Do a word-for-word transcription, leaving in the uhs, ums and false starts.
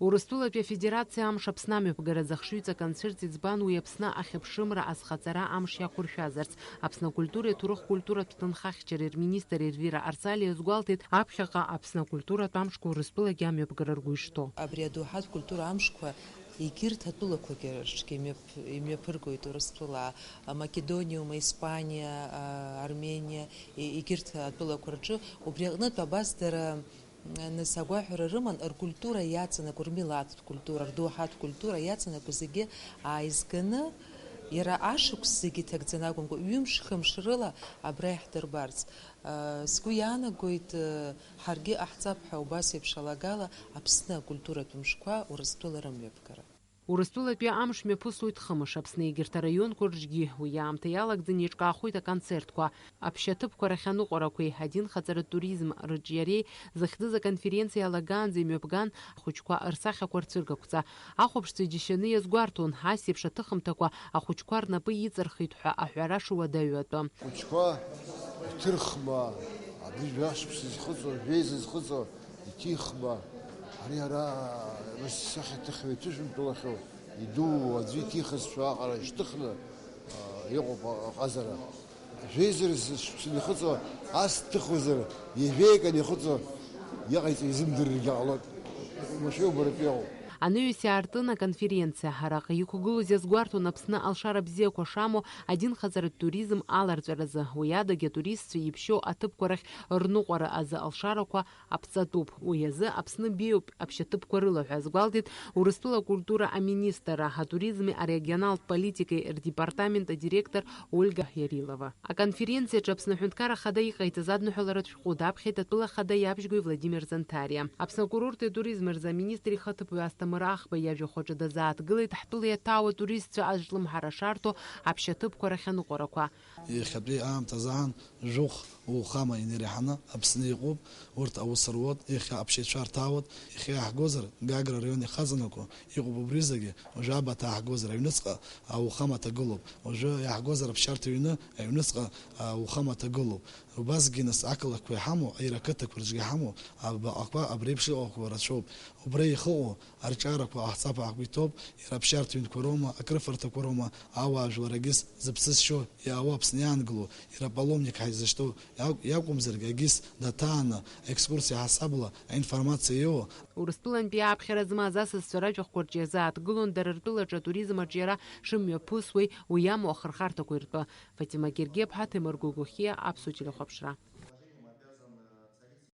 Урыстәылатәи Афедерациа Амш Аԥсны амҩаԥгаразы ахшыҩҵа концерт иӡбан уи Аԥсны ахьыԥшымра азхаҵара амш иақәыршәазарц. Аԥсны акультуреи аҭоурых-культуратә ҭынхахьчареи рминистр Ервира Арсалиа иазгәалҭеит, аԥхьаҟа Аԥсны акультуратә амшқәа Урыстәылагьы амҩаԥгара ргәы ишҭоу. Абри адоуҳатә культура амшқәа егьырҭ атәылақәагьы рҿгьы имҩаԥ-, имҩаԥыргоит Урыстәыла, Македониа, Испаниа, Армениа, е-, егьырҭ атәылақәа рҿы. Убри аҟнытә абас дара Нас агәаҳәара рыман ркультура иаҵанакуа, рмилаҭтә культура, рдоуҳатә культура иаҵанакуа зегьы ааизганы, иара ашықәс зегьы иҭагӡаны акәымкәа, ҩымш-хымш рыла абра иаҳдырбарц. Сгәы иаанагоит, ҳаргьы ҟаҳҵап ҳәа убас еиԥш алагала Аԥсны акультуратә мшқәа Урыстәыла рымҩаԥгара. Урыстәылатәи амш мҩаԥысуеит хымш. Аԥсны егьырҭ араионқәа рҿгьы уи аамҭа иалагӡаны еиҿкаахоит аконцертқәа. Аԥшьаҭыԥқәа рахь аныҟәарақәеи адинхаҵаратә туризм рыҿиареи зыхьӡыз аконференциа иалагаанӡа имҩаԥган ахәыҷқәа рсахьақәа рцәыргақәҵа. Ахәаԥшцәа иџьашьаны иазгәарҭон, ас еиԥш аҭыхымҭақәа ахәыҷқәа рнапы иҵархит ҳәа аҳәара шуадаҩу атәы. Хәыҷқәа, иҭырхма, абри жәашықәса изхыҵуа, жәеиза изхыҵуа, иҭихма, ари ара рысахьаҭыхҩы иҭышәынтәалахьоу, идуу аӡәы иҭихызшәа аҟара ишьҭыхны, а, иҟоуп аҟазара. Жәеиза рзы шықәсны ихыҵуа, ас дҭыхуазар, ҩажәеикан ихыҵуа, иҟаиҵо изымдырыргьы ҟалоит. Уамашәа убаратәы иҟоуп. Анаҩс иаартын аконференциа. Араҟа иқәгылоз иазгәарҭон Аԥсны алшара бзиақәа шамоу адинхаҵаратә туризм аларҵәаразы. Уи адагьы атуристцәа иԥшьоу аҭыԥқәа рахь рныҟәара азы алшарақәа аԥҵатәуп. Уи азы Аԥсны беиоуп аԥшьаҭыԥқәа рыла ҳәа азгәалҭеит Урыстәыла акультура аминистрра, атуризми арегионалтә политикеи рдепартамент адиректор Ольга Ярилова. Аконференциаҿы Аԥсны Аҳәынҭқарра Ахада иҟаиҵаз адныҳәаларатә шәҟәы даԥхьеит атәыла Ахада Иабжьгәи Владимир Занҭариа. Аԥсны акурорти атуризми рзы аминистр ихаҭыԥуаҩ Асҭамыр Ахба иажәахә аҿы дазааҭгылеит ҳтәыла иаҭаау атуристцәа азҿлымҳара шарҭо аԥшьаҭыԥқәа рахь аныҟәарақәа. Иахьатәи аамҭазы аан, жәохә аухама инеиреиҳаны Аԥсны иҟоуп, урҭ аус руот, иахьа аԥшьаҩцәа рҭаауеит, иахьа иаҳгозар, Гагра араион ихаҵанакуа иҟоуп убри зегьы, уажәы абаҭа ҳгозар, аҩныҵҟа аухама ҭагылоуп, уажәы иаҳгозар аԥсшьарҭа ҩны, аҩныҵҟа аухама ҭагылоуп. Убасгьы нас ақалақьқәа иҳамоу, аира ақыҭақәа рҿгьы иҳамоу, абаҟақәа абри еиԥш иҟақәоу рацәоуп. Убра ихыҟоу арҿиарақәа ҟаҳҵап ҳәа ҳгәы иҭоуп, иара аԥсшьарҭа ҩнқәа роума, акрыфарҭақәа роума, ауаажәлар егьыс зыԥсы зшьо, иаауа Аԥсны иаангыло, иара апаломник ҳәа изышьҭоу иакә-, иакәымзаргьы, егьыс даҭааны, аекскурсиа ҳасабла аинформациа иоуа. Урыстәылантәи ааԥхьара змаз асасцәа ражәахәқәа рҿы иазааҭгылон дара ртәылаҿы атуризм аҿиара шымҩаԥысуеи уи иамоу ахырхарҭақәеи ртәы. Фатима Гергеԥҳа, Ҭемыр Гогохиа, Аԥсуа телехәаԥшра.